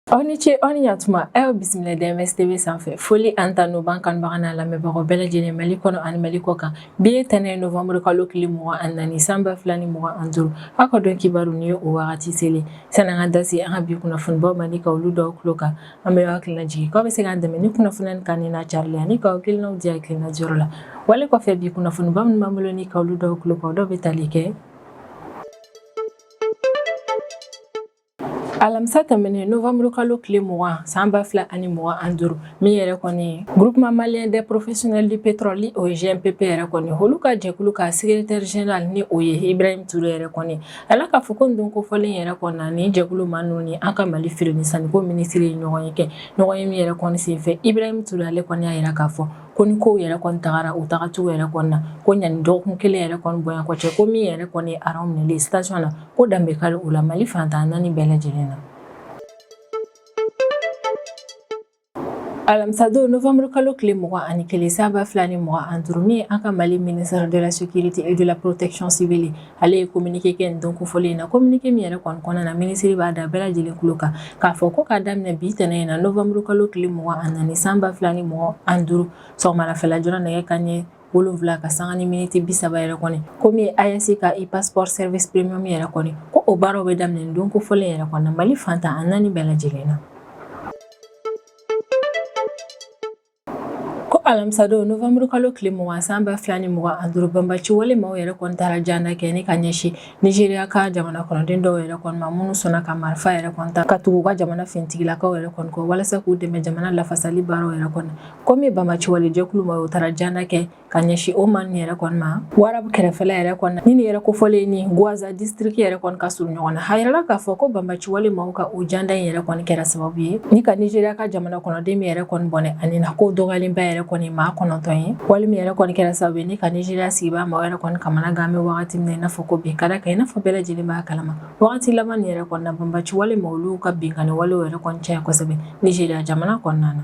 Aw ni ce, aw ni ɲatuma. Aw bisimila DMS TV sanfɛ. Foli ani tanu b'an kanubaga n'a lamɛnbagaw bɛɛ lajɛlen, Mali kɔnɔ ani Mali kɔ kan. Bi ye tɛnɛn, novembre kalo tile 24, san 2025. Aw ka don kibaru ni ye o wagati selen. Sani an ka da se an ka bi kunnafonibaw ma ni ka olu dɔw tulo kan, an bɛ aw hakilina jigin k'aw bɛ se k'an dɛmɛ ni kunnafoniya kan ni n'a carili ani k'aw hakilinaw di hakilina jɔyɔrɔ la. Wale kɔfɛ, bi kunnafoniba minnu b'an bolo ni ka olu dɔw tulo kan, o dɔw bɛ tali kɛ: Alamisa tɛmɛnen, novembre kalo tile 20, san 2025, min yɛrɛ kɔni Groupement malien des professionnels du pétrole, o ye GMPP yɛrɛ kɔni, olu ka jɛkulu ka secrétaire général, ni o ye Ibrahim Touré yɛrɛ kɔni, ala k'a fɔ ko nin don kofɔlen yɛrɛ kɔni na, ni jɛkulu maa ninnu ni an ka Mali feere ni sanniko minisiri ye ɲɔgɔn ye kɛ. Ɲɔgɔn ye min yɛrɛ kɔni senfɛ, Ibrahim Touré ale kɔni y'a yira k'a fɔ ko ni kow yɛrɛ kɔni tagara u tagacogo yɛrɛ kɔni na, ko ɲani dɔgɔkun kelen yɛrɛ kɔni bonya kɔ cɛ, ko min yɛrɛ kɔni ye aran minɛlen station na, ko dan bɛ kari o la Mali fantan naani bɛɛ lajɛlen na. Alamisadon, novembre kalo tile 21, san 2025, min ye an ka Mali ministre de la Sécurité et de la Protection civile, ale ye communiqué kɛ nin don kofɔlen in na. Communiqué min yɛrɛ kɔni kɔnɔna na, minisiri b'a da bɛɛ lajɛlen tulo kan k'a fɔ ko k'a daminɛ bi tɛnɛn in na, novembre kalo tile 24, san 2025, sɔgɔmadafɛla joona, nɛgɛ kanɲɛ 7 ka sanga ni miniti 30 yɛrɛ kɔni, ko min ye AES ka e-passeport service premium yɛrɛ kɔni, ko o baaraw bɛ daminɛ nin don kofɔlen yɛrɛ kɔni na Mali fantan a naani bɛɛ lajɛlen na. Ko alamisadon, novembre kalo tile 20, san 2025, banbaci wale maaw yɛrɛ kɔni taara janda kɛ ni ka ɲɛsin Nizeriya ka jamana kɔnɔden dɔw yɛrɛ kɔni ma, minnu sɔnna ka marifa yɛrɛ kɔni ta ka tugu u ka jamana finitigilakaw yɛrɛ kɔni kɔ walasa k'u dɛmɛ jamana lafasali baaraw yɛrɛ kɔni. Ko min banbaci wale jɛkulu ma, o taara janda kɛ ka ɲɛsin o maa ninnu yɛrɛ kɔni ma Warabu kɛrɛfɛla yɛrɛ kɔni ni nin yɛrɛ kofɔlen ni Gwaza district yɛrɛ kɔni ka surun ɲɔgɔn na. A yirala k'a fɔ ko banbaci wale maaw ka o janda in yɛrɛ kɔni kɛra sababu ye ni ka Nizeriya ka jamana kɔnɔden min yɛrɛ kɔni bɔnɛ ani na, ko dɔgɔyalenba yɛrɛ kɔni maa 9 ye, wale min yɛrɛ kɔni kɛra sababu ye ni ka Nizeriya sigibaa maaw yɛrɛ kɔni kamana gan bɛ wagati min na i n'a fɔ ko bi. Ka da kan, i n'a fɔ bɛɛ lajɛlen b'a kalama, wagati laban nin yɛrɛ kɔni na, banbaci wale maaw olu ka binkanni walew yɛrɛ kɔni caya kosɛbɛ Nizeriya jamana kɔnɔna na.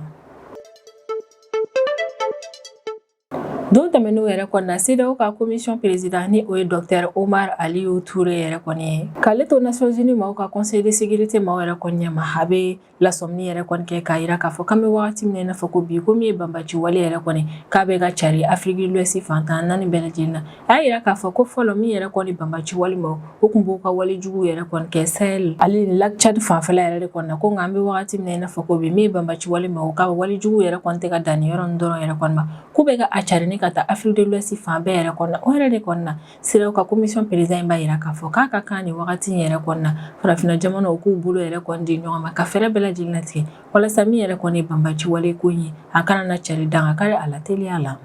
Don tɛmɛnenw yɛrɛ kɔni na, CEDEAO ka commission président, ni o ye docteur Omar Aliou Touré yɛrɛ kɔni ye, k'ale to Nations Unies maaw ka Conseil de sécurité maaw yɛrɛ kɔni ɲɛma, a bɛ lasɔmini yɛrɛ kɔni kɛ k'a yira k'a fɔ k'an bɛ wagati min na i n'a fɔ ko bi, ko min ye banbaci wale yɛrɛ kɔni k'a bɛ ka cari Afrique de l'Ouest fantan naani bɛɛ lajɛlen na. A y'a yira k'a fɔ ko fɔlɔ, min yɛrɛ kɔni banbaci wale ma, o tun b'u ka wale jugu yɛrɛ kɔni kɛ Sahel ale ni Lac Tchad fanfɛla yɛrɛ de kɔni na, ko nka an bɛ wagati min na i n'a fɔ ko bi, min ye banbaci wale ma, o ka wale jugu yɛrɛ kɔni tɛ ka dan nin yɔrɔ nin dɔrɔn yɛrɛ kɔni ma, k'u bɛ ka a cari ni ka taa Afrique de l'Ouest fan bɛɛ yɛrɛ kɔni na. O yɛrɛ de kɔni na, CEDEAO ka commission président in b'a yira k'a fɔ k'a ka kan nin wagati in yɛrɛ kɔni na, farafinna jamanaw k'u bolo yɛrɛ kɔni di ɲɔgɔn ma ka fɛɛrɛ bɛɛ lajɛlen latigɛ walasa min yɛrɛ kɔni ye banbaci wale ko in ye, a kana na cari dan ka kari a la teliya la.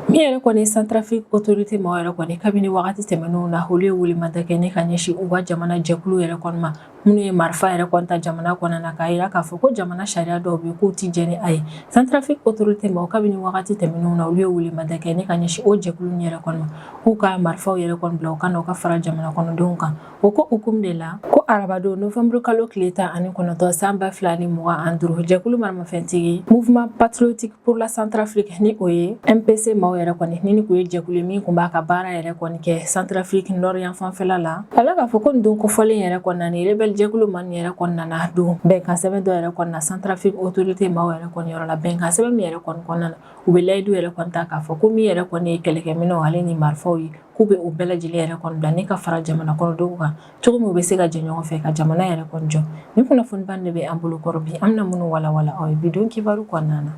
Min yɛrɛ kɔni Centrafrique autorité maaw yɛrɛ kɔni, kabini wagati tɛmɛnenw na, olu ye welemada kɛ ni ka ɲɛsin u ka jamana jɛkulu yɛrɛ kɔni ma, minnu ye marifa yɛrɛ kɔni ta jamana kɔnɔna na, k'a yira k'a fɔ ko jamana sariya dɔw bɛ yen k'u ti jɛn ni a ye. Centrafrique autorité maaw, kabini wagati tɛmɛnenw na, olu ye welemada kɛ ni ka ɲɛsin o jɛkulu in yɛrɛ kɔni ma, k'u ka marifaw yɛrɛ kɔni bila u ka na u ka fara jamana kɔnɔdenw kan. O ko hukumu de la, ko arabadon, novembre kalo tile 19, san 2025, jɛkulu maramafɛntigi Mouvement patriotique pour la Centrafrique, ni o ye MPC maaw yɛrɛ kɔni, ni kun ye jɛkulu min kun b'a ka baara yɛrɛ kɔni kɛ Centrafrique nord yan fanfɛla la, ala k'a fɔ ko nin don kofɔlen yɛrɛ kɔni na, ni rebelle jɛkulu maa nin yɛrɛ kɔni nana don bɛnkan sɛbɛn dɔ yɛrɛ kɔni na Centrafrique autorité maaw yɛrɛ kɔni yɔrɔ la. Bɛnkan sɛbɛn min yɛrɛ kɔni kɔnɔna na, u bɛ layidu yɛrɛ kɔni ta k'a fɔ ko min yɛrɛ kɔni ye kɛlɛkɛminɛnw ale ni marifaw ye, k'u bɛ o bɛɛ lajɛlen yɛrɛ kɔni bila ni ka fara jamana kɔnɔdenw kan cogo min u bɛ se ka jɛ ɲɔgɔn fɛ ka jamana yɛrɛ kɔni jɔ. Nin kunnafoniba de bɛ an bolo kɔrɔ bi, an bɛna minnu walawala aw ye bi don kibaru kɔnɔna na.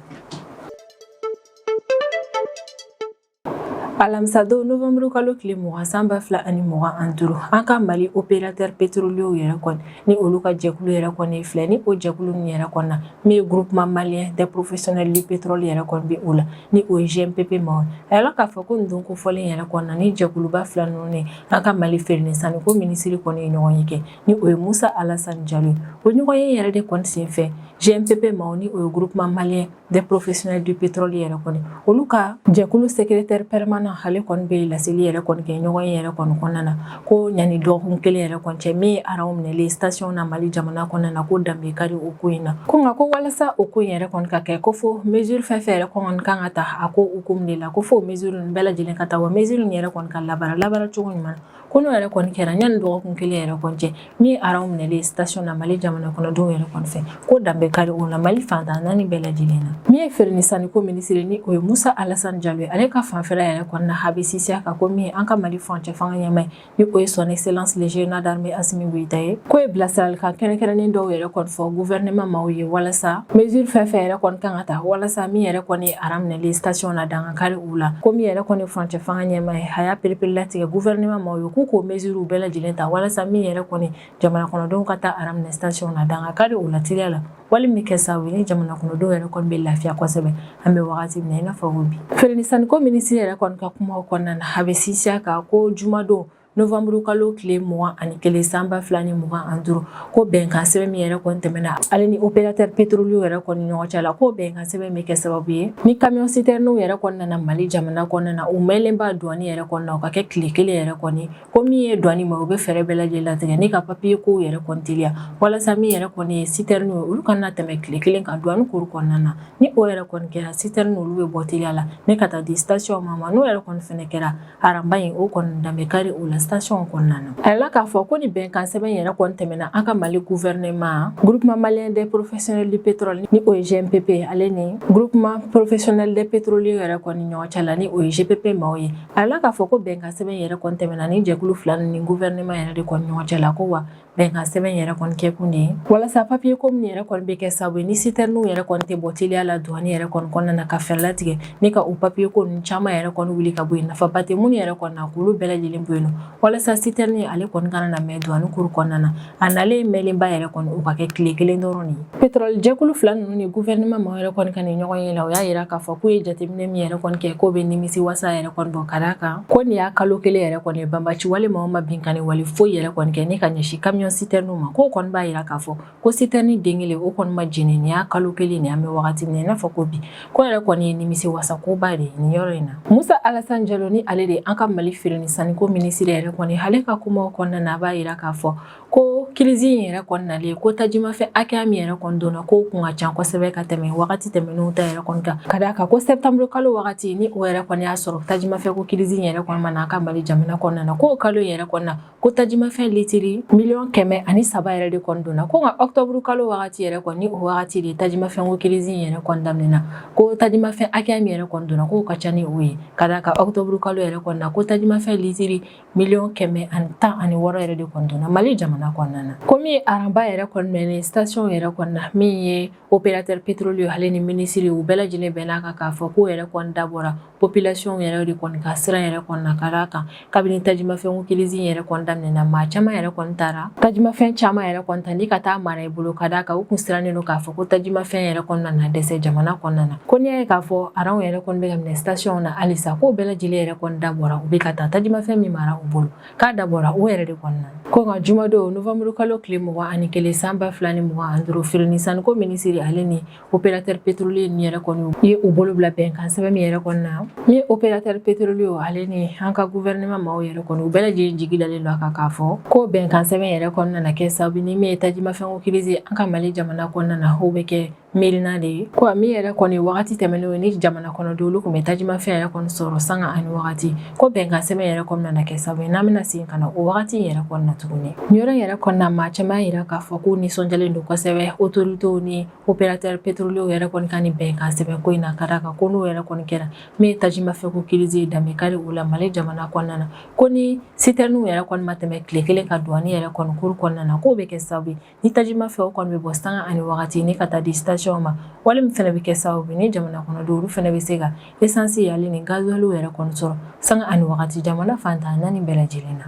Alamisadon, novembre kalo tile 20, san 2025, an ka Mali opérateur pétrolier yɛrɛ kɔni, ni olu ka jɛkulu yɛrɛ kɔni filɛ, ni o jɛkulu min yɛrɛ kɔni na, min ye Groupement malien des professionnels du pétrole yɛrɛ kɔni bɛ o la, ni o ye GMPP maaw ye, a yira k'a fɔ ko nin don kofɔlen yɛrɛ kɔni na, ni jɛkuluba fila ninnu ni an ka Mali feere ni sanni ko minisiri kɔni ye ɲɔgɔn ye kɛ, ni o ye Musa Alasani Jalo ye. O ɲɔgɔn ye yɛrɛ de kɔni senfɛ, GMPP maaw, ni o ye Groupement malien des professionnels du pétrole yɛrɛ kɔni, olu ka jɛkulu secrétaire permanent, ale kɔni bɛ laseli yɛrɛ kɔni kɛ ɲɔgɔn ye yɛrɛ kɔni kɔnɔna na, ko ɲani dɔgɔkun kelen yɛrɛ kɔni cɛ, min ye aranw minɛlen station na Mali jamana kɔnɔna na, ko dan bɛ kari o ko in na. Ko nka ko walasa o ko in yɛrɛ kɔni ka kɛ, ko fo mesure fɛn fɛn yɛrɛ kɔni kan ka ta, a ko hukumu de la, ko fo mesure ninnu bɛɛ lajɛlen ka ta, wa mesure nin yɛrɛ kɔni ka labaara labaara cogo ɲuman na. Ko n'o yɛrɛ kɔni kɛra, yanni dɔgɔkun kelen yɛrɛ kɔni cɛ, min ye aranw minɛlen station na Mali jamana kɔnɔdenw yɛrɛ kɔni fɛ, ko dan bɛ kari o la Mali fan tan naani bɛɛ lajɛlen na. Min ye feere ni sanniko minisiri, ni o ye Musa Alasani Jalo ye, ale ka fanfɛla yɛrɛ kɔni na, a bɛ sinsin a kan ko min ye an ka Mali furancɛ fanga ɲɛmaa ye, ni o ye Son Excellence le Général d'armée Assimi Goïta ye, k'o ye bilasiralikan kɛrɛnkɛrɛnnen dɔw yɛrɛ kɔni fɔ gouvernement maaw ye, walasa mesure fɛn fɛn yɛrɛ kɔni kan ka ta walasa min yɛrɛ kɔni ye aran minɛlen station na, dan ka kari u la. Ko min yɛrɛ kɔni furancɛ fanga ɲɛmaa ye, a y'a pereperelatigɛ gouvernement maaw ye k'u k'o mesure bɛɛ lajɛlen ta walasa min yɛrɛ kɔni jamana kɔnɔdenw ka taa aran minɛ station na, dan ka kari u la teliya la, wali min kɛ sababu ye ni jamana kɔnɔdenw yɛrɛ kɔni bɛ lafiya kosɛbɛ an bɛ wagati min na i n'a fɔ ko bi. Feere ni sanniko minisiri yɛrɛ kɔni ka kumaw kɔnɔna na, a bɛ sinsin a kan ko jumadon novembre kalo tile 21 san 2025, ko bɛnkan sɛbɛn min yɛrɛ kɔni tɛmɛna ale ni opérateur pétrolier yɛrɛ kɔni ɲɔgɔn cɛ la, ko bɛnkan sɛbɛn bɛ kɛ sababu ye ni camion citerne yɛrɛ kɔni nana Mali jamana kɔnɔna na, u mɛnlenba douane yɛrɛ kɔnɔna na, o ka kɛ tile kelen yɛrɛ kɔni. Ko min ye douane ma, u bɛ fɛɛrɛ bɛɛ lajɛlen latigɛ ni ka papier kow yɛrɛ kɔni teliya, walasa min yɛrɛ kɔni ye citerne ye, olu kana tɛmɛ tile kelen kan douane cour kɔnɔna na. Ni o yɛrɛ kɔni kɛra, citerne olu bɛ bɔ teliya la ni ka taa di station ma. N'o yɛrɛ kɔni fɛnɛ kɛra, aranba in o kɔni dan bɛ kari o la station kɔnɔna na. A yirala k'a fɔ ko ni bɛnkan sɛbɛn yɛrɛ kɔni tɛmɛna an ka Mali gouvernement, Groupement malien des professionnels du pétrole, ni o ye GMPP, ale ni Groupement professionnel des pétroliers yɛrɛ kɔni ɲɔgɔn cɛ la, ni o ye GPP maaw ye. A yirala k'a fɔ ko bɛnkan sɛbɛn yɛrɛ kɔni tɛmɛna ni jɛkulu fila ni gouvernement yɛrɛ de kɔni ɲɔgɔn cɛ la. Ko wa bɛnkan sɛbɛn yɛrɛ kɔni kɛ kun de ye walasa papier ko min yɛrɛ kɔni bɛ kɛ sababu ye ni citerne yɛrɛ kɔni tɛ bɔ teliya la douane yɛrɛ kɔni kɔnɔna na, ka fɛɛrɛ latigɛ ni ka o papier ko ninnu caman yɛrɛ kɔni wuli ka bɔ yen, nafaba tɛ minnu yɛrɛ kɔni na, k'olu bɛɛ lajɛlen bɔ yen nɔ, walasa citerne ale kɔni kana na mɛn douane cour kɔnɔna na. A nalen mɛnlenba yɛrɛ kɔni, o ka kɛ tile kelen dɔrɔn de ye. Pétrole jɛkulu fila ninnu ni gouvernement maaw yɛrɛ kɔni ka nin ɲɔgɔn ye la, o y'a yira k'a fɔ k'u ye jateminɛ min yɛrɛ kɔni kɛ, k'o bɛ nimisi wasa yɛrɛ kɔni bɔ, ka d'a kan ko nin y'a kalo kelen yɛrɛ kɔni ye, banbaci wale maaw ma binkanni wale foyi yɛrɛ kɔni kɛ ni ka ɲɛsin camion citerne ma. K'o kɔni b'a yira k'a fɔ ko citerne den kelen o kɔni ma jeni nin y'a kalo kelen nin an bɛ wagati min na i n'a fɔ ko bi. Ko yɛrɛ kɔni ye nimisi wasa koba de ye nin yɔrɔ in na. Musa Alassane Jalo, ni ale de an ka Mali feere ni sanniko minisiri yɛrɛ kɔni, ale ka kumaw kɔnɔna na, a b'a yira k'a fɔ ko crise in yɛrɛ kɔni nalen, ko tajimafɛn hakɛya min yɛrɛ kɔni donna, k'o kun ka ca kosɛbɛ ka tɛmɛ wagati tɛmɛnenw ta yɛrɛ kɔni kan, ka d'a kan ko septembre kalo wagati, ni o yɛrɛ kɔni y'a sɔrɔ tajimafɛn ko crise in yɛrɛ kɔni ma na an ka Mali jamana kɔnɔna na, k'o kalo in yɛrɛ kɔni na, ko tajimafɛn litiri 103 miliyɔn yɛrɛ de kɔni donna. Ko nka octobre kalo wagati yɛrɛ kɔni, ni o wagati de tajimafɛn ko crise in yɛrɛ kɔni daminɛna, ko tajimafɛn hakɛya min yɛrɛ kɔni donna, k'o ka ca ni o ye, ka d'a kan octobre kalo yɛrɛ kɔni na, ko tajimafɛn litiri 116 miliyɔn yɛrɛ de kɔni donna Mali jamana kɔnɔna na. Ko min ye aranba yɛrɛ kɔni mɛnnen station yɛrɛ kɔni na, min ye opérateur pétrolier ale ni minisiri, u bɛɛ lajɛlen bɛnn'a kan k'a fɔ k'o yɛrɛ kɔni dabɔra population yɛrɛ de kɔni ka siran yɛrɛ kɔni na, ka d'a kan kabini tajimafɛn ko crise yɛrɛ kɔni daminɛna, maa caman yɛrɛ kɔni taara tajimafɛn caman yɛrɛ kɔni ta ni ka taa mara i bolo, ka d'a kan u kun sirannen don k'a fɔ ko tajimafɛn yɛrɛ kɔni nana dɛsɛ jamana kɔnɔna na. Ko n'i y'a ye k'a fɔ aranw yɛrɛ kɔni bɛ ka minɛ station na halisa, k'o bɛɛ lajɛlen yɛrɛ kɔni dabɔra u bɛ ka taa tajimafɛn min mara u bolo, k'a dabɔra o yɛrɛ de kɔni na. Ko nka jumadon novembre kalo tile 21 san 2025, feere ni sanniko minisiri ale ni opérateur pétrolier ni yɛrɛ kɔni ye u bolo bila bɛnkan sɛbɛn min yɛrɛ kɔni na, ni opérateur pétrolier ale ni an ka gouvernement maaw yɛrɛ kɔni, u bɛɛ lajɛlen jigi dalen don a kan k'a fɔ ko bɛnkan sɛbɛn yɛrɛ kɔni nana kɛ sababu ni min ye tajimafɛn ko crise an ka Mali jamana kɔnɔna na, o bɛ kɛ miirina de ye. Ko min yɛrɛ kɔni wagati tɛmɛnenw ni jamana kɔnɔdenw olu tun bɛ tajimafɛn yɛrɛ kɔni sɔrɔ sanga ani wagati, ko bɛnkan sɛbɛn yɛrɛ kɔni nana kɛ sababu ye n'an bɛna segin ka na o wagati yɛrɛ kɔni na tuguni. Nin yɔrɔ in yɛrɛ kɔni na, maa caman yira k'a fɔ k'u nisɔndiyalen don kosɛbɛ autorités ni opérateur pétrolier yɛrɛ kɔni ka nin bɛnkan sɛbɛn ko in na, ka d'a kan ko n'o yɛrɛ kɔni kɛra, min ye tajimafɛn ko crise ye, dan bɛ kari o la Mali jamana kɔnɔna na. Ko ni citerne yɛrɛ kɔni ma tɛmɛ tile kelen ka douane yɛrɛ kɔni cour kɔnɔna na, k'o bɛ kɛ sababu ye ni tajimafɛn kɔni bɛ bɔ sanga ani wagati ni ka taa di station ma, wali min fana bɛ kɛ sababu ni jamana kɔnɔdenw olu fana bɛ se ka essence ale ni gasoil yɛrɛ kɔni sɔrɔ sanga ani wagati jamana fan tan naani bɛɛ lajɛlen na.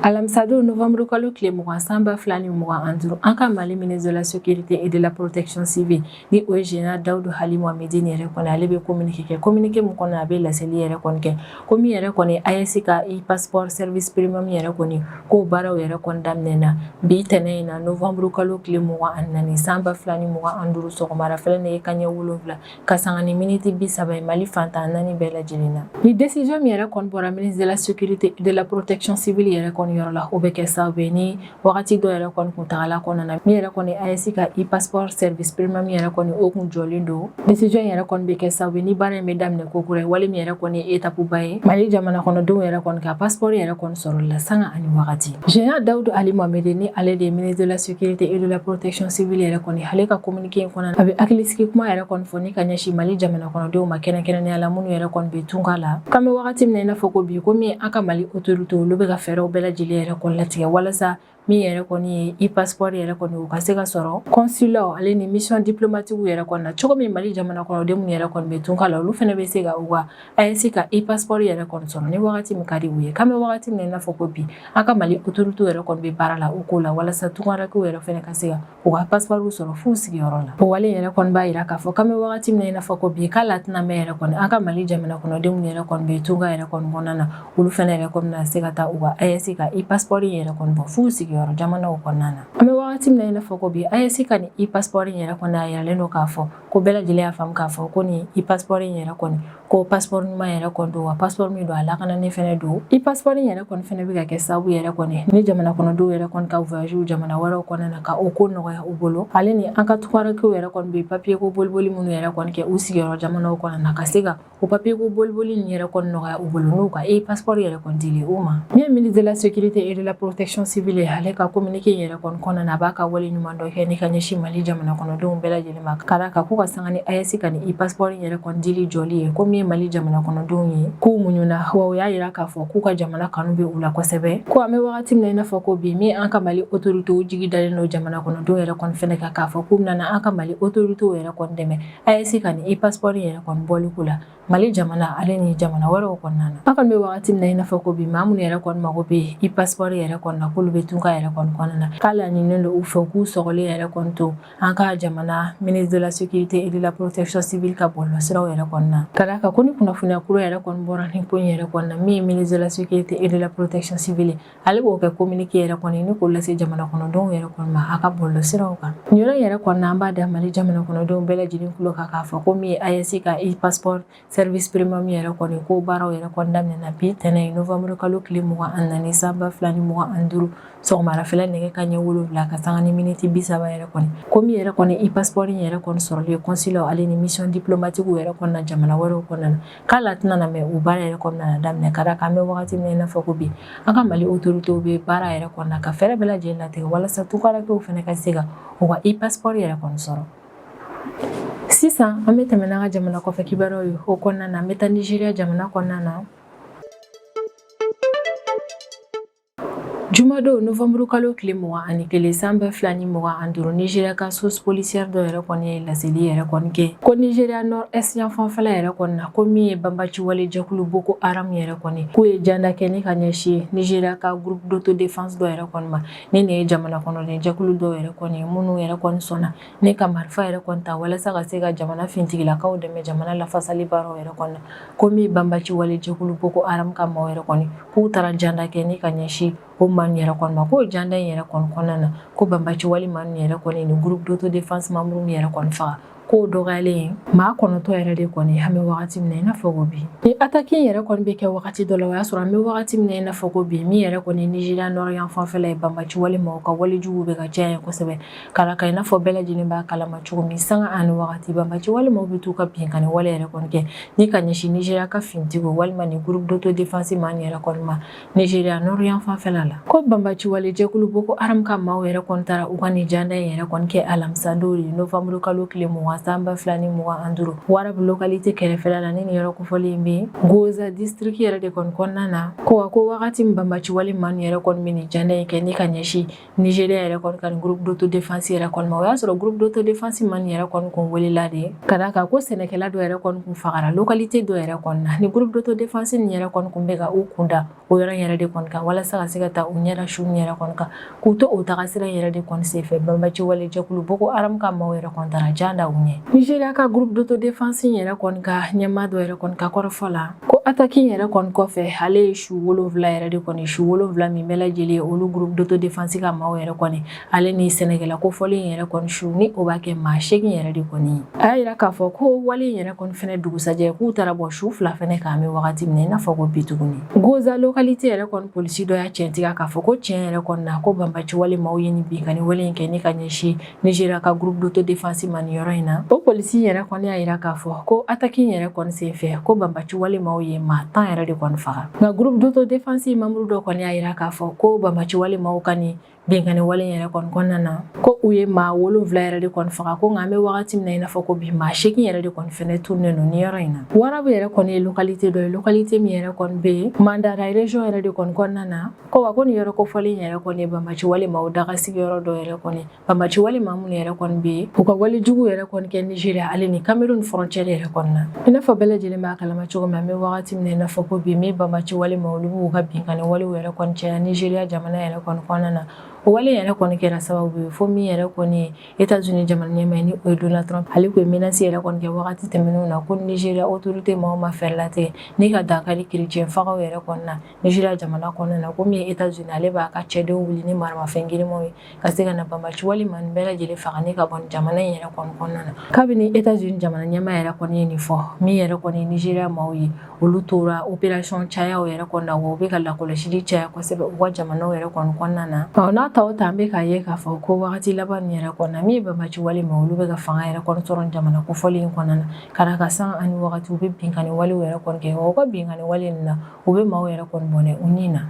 Alamisadon novembre kalo tile 20 san 2025, an ka Mali ministre de la Sécurité et de la Protection civile, ni o ye général Dawudu Hali Mohamedine yɛrɛ kɔni, ale bɛ communiqué kɛ. Communiqué min kɔnɔ, a bɛ laseli yɛrɛ kɔni kɛ ko min yɛrɛ kɔni AES ka e-passeport service premium yɛrɛ kɔni, k'o baaraw yɛrɛ kɔni daminɛna bi tɛnɛn in na, novembre kalo tile 24 san 2025, sɔgɔmada fɛnɛ nɛgɛ kanɲɛ 7 ka sanga ni miniti 30 ye Mali fan tan naani bɛɛ lajɛlen na. Ni décision min yɛrɛ kɔni bɔra ministre de la Sécurité et de la Protection civile yɛrɛ kɔni kɔni yɔrɔ la, o bɛ kɛ sababu ye ni wagati dɔ yɛrɛ kɔni kuntagala kɔnɔna na, min yɛrɛ kɔni AES ka e-passeport service premium yɛrɛ kɔni o kun jɔlen don. Décision yɛrɛ kɔni bɛ kɛ sababu ye ni baara in bɛ daminɛ ko kura ye, wale min yɛrɛ kɔni ye étape ba ye Mali jamana kɔnɔdenw yɛrɛ kɔni ka passeport yɛrɛ kɔni sɔrɔli la sanga ani wagati. Général Dawudu Ali Mohamed, ni ale de ye ministre de la sécurité et de la protection civile yɛrɛ kɔni, ale ka communiqué in kɔnɔ, a bɛ hakilisigi kuma yɛrɛ kɔni fɔ ni ka ɲɛsin Mali jamana kɔnɔdenw ma, kɛrɛnkɛrɛnnenya la minnu yɛrɛ kɔni bɛ tunga la. K'an bɛ wagati min na i n'a fɔ ko bi, ko min an ka Mali autorité, olu bɛ ka fɛɛrɛw bɛɛ lajɛlen yɛrɛ kɔni latigɛ walasa min yɛrɛ kɔni ye e-passeport yɛrɛ kɔni, o ka se ka sɔrɔ consulat ale ni mission diplomatique yɛrɛ kɔni na, cogo min Mali jamana kɔnɔden minnu yɛrɛ kɔni bɛ tunga la, olu fana bɛ se ka u ka AES ka e-passeport yɛrɛ kɔni sɔrɔ ni wagati min ka di u ye. K'an bɛ wagati min na i n'a fɔ ko bi, an ka Mali autorité yɛrɛ kɔni bɛ baara la o ko la, walasa tungarankew yɛrɛ fana ka se ka u ka passeport sɔrɔ f'u sigiyɔrɔ la. O wale yɛrɛ kɔni b'a jira k'a fɔ k'an bɛ wagati min na i n'a fɔ ko bi, k'a la tɛna mɛn yɛrɛ kɔni, an ka Mali jamana kɔnɔdenw minnu yɛrɛ kɔni bɛ tunga yɛrɛ kɔni kɔnɔna na, olu fana yɛrɛ kɔni bɛna se ka taa u ka AES ka e-passeport yɛrɛ kɔni bɔ f'u sigiyɔrɔ jamanaw kɔnɔna na. An bɛ wagati min na i n'a fɔ ko bi, AES ka nin e-passeport in yɛrɛ kɔni, a yiralen don k'a fɔ ko bɛɛ lajɛlen y'a faamu k'a fɔ ko nin e-passeport in yɛrɛ kɔni, ko passeport ɲuman yɛrɛ kɔni don, wa passeport min don, a lakananen fɛnɛ don. E-passeport in yɛrɛ kɔni fɛnɛ bɛ ka kɛ sababu yɛrɛ kɔni ni jamana kɔnɔdenw yɛrɛ kɔni ka voyage jamana wɛrɛw kɔnɔna na, ka o ko nɔgɔya u bolo, ale ni an ka tungarankew yɛrɛ kɔni bɛ papier ko boliboli minnu yɛrɛ kɔni kɛ u sigiyɔrɔ jamanaw kɔnɔna na, ka se ka o papier ko boliboli nin yɛrɛ kɔni nɔgɔya u bolo n'u ka e-passeport yɛrɛ kɔni dili u ma. Min ye ministre de la sécurité et de la protection civile ye, ale ka communiqué in yɛrɛ kɔni kɔnɔna na, a b'a ka wale ɲuman dɔ kɛ ni ka ɲɛsin Mali jamana kɔnɔdenw bɛɛ lajɛlen ma, ka d'a kan k'u ka sanga ni AES ka nin e-passeport in yɛrɛ kɔni dili jɔli ye, ko min ye Mali jamana kɔnɔdenw ye, k'u muɲuna, wa u y'a jira k'a fɔ k'u ka jamana kanu bɛ u la kosɛbɛ. Ko an bɛ wagati min na i n'a fɔ ko bi, min an ka Mali autorités jigi dalen don jamana kɔnɔdenw yɛrɛ kɔni fɛnɛ kan, k'a fɔ k'u bɛna an ka Mali autorités yɛrɛ kɔni dɛmɛ AES ka nin e-passeport yɛrɛ kɔni bɔli ko la Mali jamana ale ni jamana wɛrɛw kɔnɔna na. An kɔni bɛ wagati min na i n'a fɔ ko bi, maa minnu yɛrɛ kɔni mago bɛ e-passeport yɛrɛ kɔni na, k'olu bɛ tunga yɛrɛ kɔni kɔnɔna na, k'a laɲininen don u fɛ u k'u sɔgɔlen yɛrɛ kɔni to an ka jamana ministre de la sécurité et de la protection civile ka bɔlɔlɔsiraw yɛrɛ kɔni na, ka d'a kan ko ni kunnafoniya kura yɛrɛ kɔni bɔra nin ko in yɛrɛ kɔni na, min ye ministre de la sécurité et de la protection civile, ale b'o kɛ communiqué yɛrɛ kɔni ni k'o lase jamana kɔnɔdenw yɛrɛ kɔni ma a ka bɔlɔlɔsiraw kan. Nin yɔrɔ in yɛrɛ kɔni na, an b'a da Mali jamana kɔnɔdenw bɛɛ lajɛlen tulo kan k'a fɔ ko min ye AES ka e-passeport service premium yɛrɛ kɔni, ko baaraw yɛrɛ kɔni daminɛna bi tɛnɛn novembre kalo tile 24 san 2025, sɔgɔmadafɛla nɛgɛ kanɲɛ 7 ka sanga ni miniti 30 yɛrɛ kɔni. Ko min yɛrɛ kɔni e-passeport in yɛrɛ kɔni sɔrɔli consulat ale ni mission diplomatique yɛrɛ kɔni na jamana wɛrɛw kɔnɔna na, k'a la tɛna na mɛn, o baara yɛrɛ kɔni nana daminɛ, ka d'a kan an bɛ wagati min na i n'a fɔ ko bi, an ka Mali autorités bɛ baara yɛrɛ kɔni na ka fɛɛrɛ bɛɛ lajɛlen latigɛ walasa tungarankew fana ka se ka u ka e-passeport yɛrɛ kɔni sɔrɔ. Sisan an bɛ tɛmɛ n'an ka jamana kɔfɛ kibaruyaw ye. O kɔnɔna na, an bɛ taa Nizeriya jamana kɔnɔna na. Jumadon novembre kalo tile 21 san 2025, Nizeriya ka source policière dɔ yɛrɛ kɔni ye laseli yɛrɛ kɔni kɛ ko Nizeriya nord est yanfanfɛla yɛrɛ kɔni na, ko min ye banbaci wale jɛkulu Boko Haram yɛrɛ kɔni, k'u ye janda kɛ ni ka ɲɛsin Nizeriya ka groupe d'autodéfense dɔ yɛrɛ kɔni ma, ni nin ye jamana kɔnɔden jɛkulu dɔw yɛrɛ kɔni ye minnu yɛrɛ kɔni sɔnna ni ka marifa yɛrɛ kɔni ta walasa ka se ka jamana fintigilakaw dɛmɛ jamana lafasali baaraw yɛrɛ kɔni na. Ko min banbaci wale jɛkulu Boko Haram ka maaw yɛrɛ kɔni, k'u taara janda kɛ ni ka ɲɛsin o maa yɛrɛ kɔni ma, k'o janda in yɛrɛ kɔni kɔnɔna na, ko banbaci wale maa ninnu yɛrɛ kɔni ni groupe d'autodéfense membre min yɛrɛ kɔni faga, k'o dɔgɔyalen maa 9 yɛrɛ de kɔni, an bɛ wagati min na i n'a fɔ ko bi. Ni attaque in yɛrɛ kɔni bɛ kɛ wagati dɔ la, o y'a sɔrɔ an bɛ wagati min na i n'a fɔ ko bi, min yɛrɛ kɔni Nizeriya nord yanfanfɛla ye, banbaci wale maaw ka walejugu bɛ ka caya kosɛbɛ, ka d'a kan i n'a fɔ bɛɛ lajɛlen b'a kalama cogo min, sanga ani wagati banbaci wale maaw bɛ t'u ka binkanni wale yɛrɛ kɔni kɛ ni ka ɲɛsin Nizeriya ka finitigiw walima ni groupe d'autodéfense maa yɛrɛ kɔni ma Nizeriya nord yanfanfɛla la. Ko banbaci wale jɛkulu Boko Haram ka maaw yɛrɛ kɔni taara u ka nin janda in yɛrɛ kɔni kɛ alamisa don de novembre kalo tile 20 san 2025, Warab localité kɛrɛfɛla la, ni nin yɔrɔ kofɔlen in bɛ Gwoza district yɛrɛ de kɔni kɔnɔna na. Ko wa ko wagati min banbaci wale maa yɛrɛ kɔni bɛ nin janda in kɛ ni ka ɲɛsin Nizeriya yɛrɛ kɔni ka nin groupe d'autodéfense yɛrɛ kɔni ma, o y'a sɔrɔ groupe d'autodéfense maa nin yɛrɛ kɔni kun welela de, ka d'a kan ko sɛnɛkɛla dɔ yɛrɛ kɔni kun fagara localité dɔ yɛrɛ kɔni na, ni groupe d'autodéfense nin yɛrɛ kɔni kun bɛ ka u kun da o yɔrɔ in yɛrɛ de kɔni kan walasa ka se ka taa u ɲɛ da su in yɛrɛ kɔni kan. K'u to o taga sira in yɛrɛ de kɔni senfɛ, banbaci wale jɛkulu Boko Haram ka maaw yɛrɛ kɔni taara jan da u ɲɛ. ɲɛ. Nigeria ka groupe d'autodéfense yɛrɛ kɔni ka ɲɛmaa dɔ yɛrɛ kɔni ka kɔrɔfɔ la, ko attaque yɛrɛ kɔni kɔfɛ, ale ye su 7 yɛrɛ de kɔni, su 7 min bɛɛ lajɛlen olu groupe d'autodéfense ka maaw yɛrɛ kɔni, ale ni sɛnɛkɛla kofɔlen yɛrɛ kɔni su, ni o b'a kɛ maa 8 yɛrɛ de kɔni. A y'a yira k'a fɔ ko wale yɛrɛ kɔni fɛnɛ dugusajɛ, k'u taara bɔ su 2 fɛnɛ kan, an bɛ wagati min na i n'a fɔ ko bi tuguni. Gwoza localité yɛrɛ kɔni polisi dɔ y'a tiɲɛtigiya k'a fɔ ko tiɲɛ yɛrɛ kɔni na, ko banbaci wale maaw ye nin binkanni wale in kɛ ni ka ɲɛsin Nigeria ka groupe d'autodéfense ma nin yɔrɔ in na. O polisi yɛrɛ kɔni y'a yira k'a fɔ ko attaque yɛrɛ kɔni senfɛ, ko banbaci wale maaw ye maa 10 yɛrɛ de kɔni faga. Nka groupe d'autodéfense membre dɔ kɔni y'a yira k'a fɔ ko banbaci wale maaw ka nin binkanni wale yɛrɛ kɔni kɔnɔna na, ko u ye maa 7 yɛrɛ de kɔni faga, ko nka an bɛ wagati min na i n'a fɔ ko bi, maa 8 yɛrɛ de kɔni fɛnɛ tununnen don nin yɔrɔ in na. Warabu yɛrɛ kɔni ye localité dɔ ye, localité min yɛrɛ kɔni bɛ yen Mandara région yɛrɛ de kɔni kɔnɔna na. Ko wa ko nin yɔrɔ kofɔlen yɛrɛ kɔni ye banbaci wale maaw daga sigiyɔrɔ dɔ yɛrɛ kɔni, banbaci wale maa minnu yɛrɛ kɔni bɛ yen, u ka wale jugu yɛrɛ kɔni kɛ Nigeria ale ni Cameroun frontière yɛrɛ kɔni na. I n'a fɔ bɛɛ lajɛlen b'a kalama cogo min, an bɛ wagati min na i n'a fɔ ko bi, min banbaci wale maa olu b'u ka binkanni walew yɛrɛ kɔni caya Nigeria jamana yɛrɛ kɔni kɔnɔna na. O wale yɛrɛ kɔni kɛra sababu ye fo min yɛrɛ kɔni ye États-Unis jamana ɲɛmaa ye, ni o ye Donald Trump, ale tun ye menace yɛrɛ kɔni kɛ wagati tɛmɛnenw na ko Nigeria autorité maaw ma fɛɛrɛ latigɛ ni ka dankari kerecɛn fagaw yɛrɛ kɔni na Nigeria jamana kɔnɔna na, ko min ye États-Unis, ale b'a ka cɛdenw wuli ni maramafɛn girinmanw ye ka se ka na banbaci wale maa nin bɛɛ lajɛlen faga ni ka bɔ nin jamana in yɛrɛ kɔni kɔnɔna na. Kabini États-Unis jamana ɲɛmaa yɛrɛ kɔni ye nin fɔ, min yɛrɛ kɔni ye Nigeria maaw ye, olu tora opération cayaw yɛrɛ kɔnɔna wa u bɛ ka lakɔlɔsili caya kosɛbɛ u ka jamanaw yɛrɛ kɔni kɔnɔna na. Ɔ n'a ta o ta, an bɛ k'a ye k'a fɔ ko wagati laban nin yɛrɛ kɔnɔna, min ye banbaci wale ma, olu bɛ ka fanga yɛrɛ kɔni sɔrɔ jamana kofɔlen in kɔnɔna na ka d'a kan san ani wagati u bɛ binkanni walew yɛrɛ kɔni kɛ, wa u ka binkanni wale nin na, u bɛ maaw yɛrɛ kɔni bɔnɛ u ni na.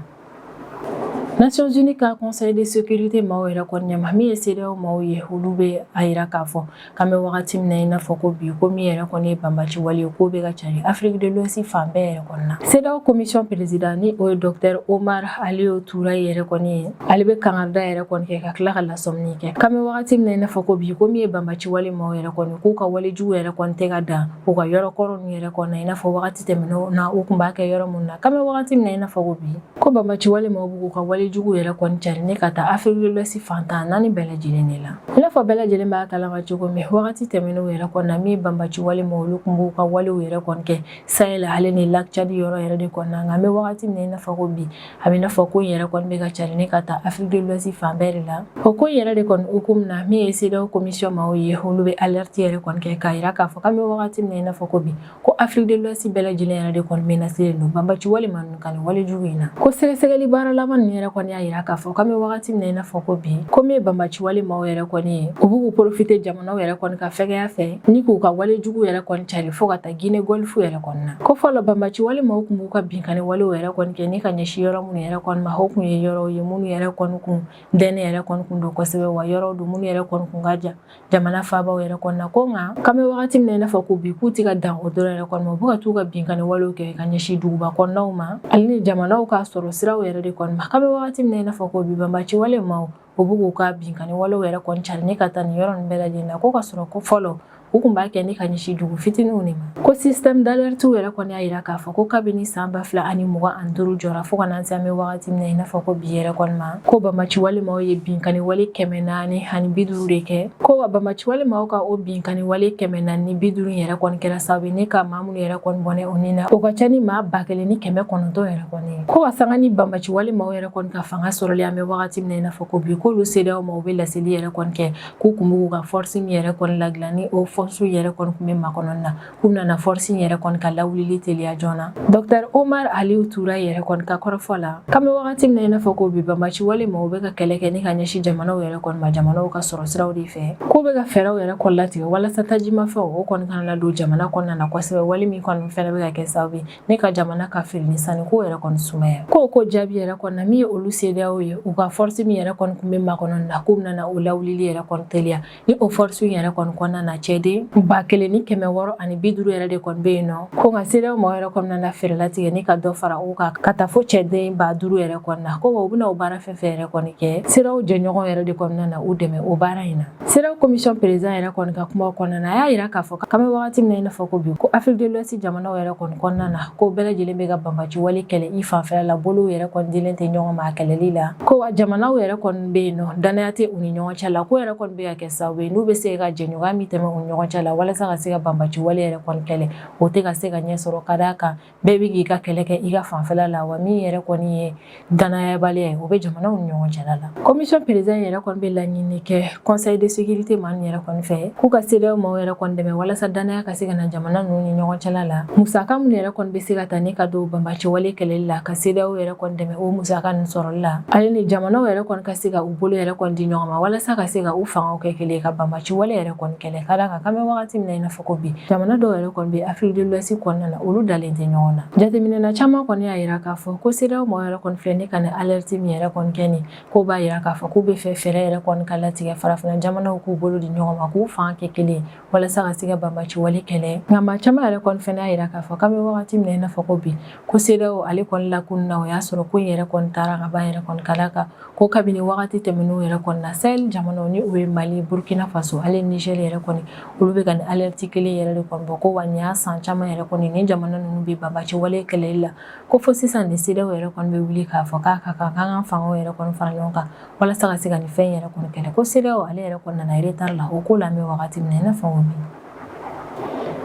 Nations Unies ka Conseil de sécurité maaw yɛrɛ kɔni ɲɛma, min ye CEDEAO maaw ye, olu bɛ a yira k'a fɔ k'an bɛ wagati min na i n'a fɔ ko bi, ko min yɛrɛ kɔni ye banbaci wale ye, k'o bɛ ka cari Afrique de l'Ouest fan bɛɛ yɛrɛ kɔni na. CEDEAO commission président, ni o ye Docteur Omar Aliou Touré yɛrɛ kɔni ye, ale bɛ kangarida yɛrɛ kɔni kɛ ka tila ka lasɔmini kɛ k'an bɛ wagati min na i n'a fɔ ko bi, ko min ye banbaci wale maaw yɛrɛ kɔni, k'u ka wale jugu yɛrɛ kɔni tɛ ka dan u ka yɔrɔ kɔrɔ ninnu yɛrɛ kɔni na, i n'a fɔ wagati tɛmɛnenw na u tun b'a kɛ yɔrɔ minnu na. K'an bɛ wagati min na i n'a fɔ ko bi, ko banbaci wale maaw b'u ka wale jugu yɛrɛ kɔni cari ne ka taa Afrique de l'Ouest fan 14 bɛɛ lajɛlen de la. I n'a fɔ bɛɛ lajɛlen b'a kalama cogo min, wagati tɛmɛnenw yɛrɛ kɔni na, min banbaci wale maaw olu tun b'u ka walew yɛrɛ kɔni kɛ Sahel ale ni Lac Tchad yɔrɔ yɛrɛ de kɔni na. Nka an bɛ wagati min na i n'a fɔ ko bi, a bɛ i n'a fɔ ko in yɛrɛ kɔni bɛ ka cari ne ka taa Afrique de l'Ouest fan bɛɛ de la. O ko in yɛrɛ de kɔni hukumu na, min ye CEDEAO commission maaw ye, olu bɛ alerte yɛrɛ kɔni kɛ k'a yira k'a fɔ k'an bɛ wagati min na i n'a fɔ ko bi, ko Afrique de l'Ouest bɛɛ lajɛlen yɛrɛ de kɔni menacé don banbaci wale maa ninnu ka nin wale jugu in na. Ko sɛgɛsɛgɛli baara laban ninnu yɛrɛ kɔni y'a yira k'a fɔ k'an bɛ wagati min na i n'a fɔ ko bi, ko min ye banbaci wale maaw yɛrɛ kɔni ye, u b'u k'u profiter jamanaw yɛrɛ kɔni ka fɛgɛya fɛ ni k'u ka wale jugu yɛrɛ kɔni cari fo ka taa Guinée Golfe yɛrɛ kɔni na. Ko fɔlɔ, banbaci wale maaw tun b'u ka binkanni walew yɛrɛ kɔni kɛ ni ka ɲɛsin yɔrɔ minnu yɛrɛ kɔni ma, o tun ye yɔrɔw ye minnu yɛrɛ kɔni kun dɛnnen yɛrɛ kɔni kun don kosɛbɛ, wa yɔrɔw don minnu yɛrɛ kɔni kun ka jan jamana faabaw yɛrɛ kɔni na. Ko nka k'an bɛ wagati min na i n'a fɔ ko bi, k'u tɛ ka dan o dɔrɔn yɛrɛ kɔni ma, u bɛ ka t'u ka binkanni walew kɛ ka ɲɛsin duguba kɔnɔnaw ma ale ni jamanaw ka sɔrɔ siraw yɛrɛ de kɔni ma. K'an bɛ wagati min na i n'a fɔ ko bi, banbaci wale maaw u bɛ k'u ka binkanni walew yɛrɛ kɔni cari ni ka taa nin yɔrɔ ninnu bɛɛ lajɛlen na, ko ka sɔrɔ ko fɔlɔ u tun b'a kɛ ni ka ɲɛsin dugu fitininw de ma. Ko système d'alerte yɛrɛ kɔni y'a yira k'a fɔ ko kabini san 2025 jɔra fo ka na se an bɛ wagati min na i n'a fɔ ko bi yɛrɛ kɔni ma, ko banbaci wale maaw ye binkanni wale 450 de kɛ. Ko wa banbaci wale maaw ka o binkanni wale 450 yɛrɛ kɔni kɛra sababu ye ne ka maa minnu yɛrɛ kɔni bɔnɛ o ni na, o ka ca ni maa 1900 yɛrɛ kɔni ye. Ko wa sanga ni banbaci wale maaw yɛrɛ kɔni ka fanga sɔrɔli, an bɛ wagati min na i n'a fɔ ko bi, k'olu CEDEAO maaw bɛ laseli yɛrɛ kɔni kɛ k'u kun b'u ka force min yɛrɛ kɔni ladilan, ni o force yɛrɛ kɔni kun bɛ makɔnɔni na, k'u nana force yɛrɛ kɔni ka lawulili teliya joona. Docteur Omar Aliou Touré yɛrɛ kɔni ka kɔrɔfɔ la, k'an bɛ wagati min na i n'a fɔ ko bi, banbaci wale maaw bɛ ka kɛlɛ kɛ ni ka ɲɛsin jamanaw yɛrɛ kɔni ma jamanaw ka sɔrɔ siraw de fɛ, k'u bɛ ka fɛɛrɛw yɛrɛ kɔni latigɛ walasa tajimafɛnw o kɔni kana na don jamana kɔnɔna na kosɛbɛ, wale min kɔni fɛnɛ bɛ ka kɛ sababu ye ne ka jamana ka feere ni sanni ko yɛrɛ kɔni sumaya. Ko ko jaabi yɛrɛ kɔni na, min ye olu CEDEAO ye, u ka force min yɛrɛ kɔni kun bɛ makɔnɔni na, k'u bɛna o lawulili yɛrɛ kɔni teliya. Ni o force yɛrɛ kɔni kɔnɔna na, cɛden 1650 yɛrɛ de kɔni bɛ yen nɔ. Ko nka CEDEAO mɔgɔ yɛrɛ kɔni nana fɛɛrɛ latigɛ ni ka dɔ fara o kan ka taa fo cɛden 5000 yɛrɛ kɔni na. Ko wa u bɛna o baara fɛn fɛn yɛrɛ kɔni kɛ, CEDEAO jɛɲɔgɔn yɛrɛ de kɔnɔna na u dɛmɛ o baara in na. CEDEAO commission président yɛrɛ kɔni ka kuma kɔnɔna na, a y'a yira k'a fɔ k'an bɛ wagati min na i n'a fɔ ko bi, ko Afrique de l'Ouest jamanaw yɛrɛ kɔni kɔnɔna na, ko bɛɛ lajɛlen bɛ ka banbaci wale kɛlɛ i fanfɛla la, bolow yɛrɛ kɔni dilen tɛ ɲɔgɔn ma a kɛlɛli la. Ko wa jamanaw yɛrɛ kɔni bɛ yen nɔ, danaya tɛ u ni ɲɔgɔn cɛ la, ko yɛrɛ kɔni bɛ ka kɛ sababu ye n'u bɛ se ka jɛɲɔgɔnya min tɛmɛ u ni ɲɔgɔn ɲɔgɔn cɛ la walasa ka se ka banbaci wale yɛrɛ kɔni kɛlɛ, o tɛ ka se ka ɲɛ sɔrɔ, ka d'a kan bɛɛ bɛ k'i ka kɛlɛ kɛ i ka fanfɛla la, wa min yɛrɛ kɔni ye danayabaliya ye, o bɛ jamanaw ni ɲɔgɔn cɛla la. Commission président yɛrɛ kɔni bɛ laɲini kɛ Conseil de sécurité maa yɛrɛ kɔni fɛ, k'u ka CEDEAO maaw yɛrɛ kɔni dɛmɛ walasa danaya ka se ka na jamana ninnu ni ɲɔgɔn cɛla la. Musaka minnu yɛrɛ kɔni bɛ se ka ta ni ka don banbaci wale kɛlɛli la, ka CEDEAO yɛrɛ kɔni dɛmɛ o musaka ninnu sɔrɔli la, ale ni jamanaw yɛrɛ kɔni ka se ka u bolo yɛrɛ kɔni di ɲɔgɔn ma walasa ka se ka u fangaw kɛ kelen ka banbaci wale yɛrɛ kɔni kɛlɛ, ka d'a kan k'an bɛ wagati min na i n'a fɔ ko bi, jamana dɔw yɛrɛ kɔni bɛ Afrique de l'Ouest kɔnɔna na, olu dalen tɛ ɲɔgɔn na. Jateminɛna caman kɔni y'a jira k'a fɔ ko CEDEAO maaw yɛrɛ kɔni filɛ ni ka nin alerte min yɛrɛ kɔni kɛ nin, k'o b'a jira k'a fɔ k'u bɛ fɛ fɛɛrɛ yɛrɛ kɔni ka latigɛ, farafinna jamanaw k'u bolo di ɲɔgɔn ma, k'u fanga kɛ kelen walasa ka se ka banbaci wale kɛlɛ. Nka maa caman yɛrɛ kɔni fana y'a jira k'a fɔ k'an bɛ wagati min na i n'a fɔ ko bi, ko CEDEAO ale kɔni lakununna, o y'a sɔrɔ ko in yɛrɛ kɔni taara ka ban yɛrɛ kɔni, ka d'a kan ko kabini wagati tɛmɛnenw yɛrɛ kɔni na, Sahel jamanaw ni o ye Mali, Burkina Faso ale Niger yɛrɛ kɔni, olu bɛ ka nin alerte kelen yɛrɛ de kɔni bɔ, ko wa nin y'a san caman yɛrɛ kɔni ni jamana ninnu bɛ banbaci wale kɛlɛli la, ko fo sisan de CEDEAO yɛrɛ kɔni bɛ wuli k'a fɔ k'a ka kan k'an ka fangaw yɛrɛ kɔni fara ɲɔgɔn kan walasa ka se ka nin fɛn yɛrɛ kɔni kɛlɛ, ko CEDEAO ale yɛrɛ kɔni nana retard la o ko la an bɛ wagati min na i n'a fɔ bi.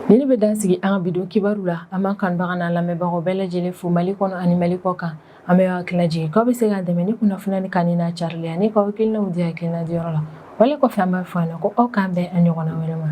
Nin bɛ dan sigi an ka bi don kibaru la. An b'an kanubaga n'an lamɛnbagaw bɛɛ lajɛlen fo Mali kɔnɔ ani Mali kɔ kan. An bɛ hakilina jigin k'aw bɛ se k'an dɛmɛ ni kunnafoniya ni kanu n'a carili ani k'aw hakilinaw di hakilina diyɔrɔ la. Wale kɔfɛ, an b'a fɔ aw ɲɛna ko aw k'an bɛn a ɲɔgɔnna wɛrɛ ma.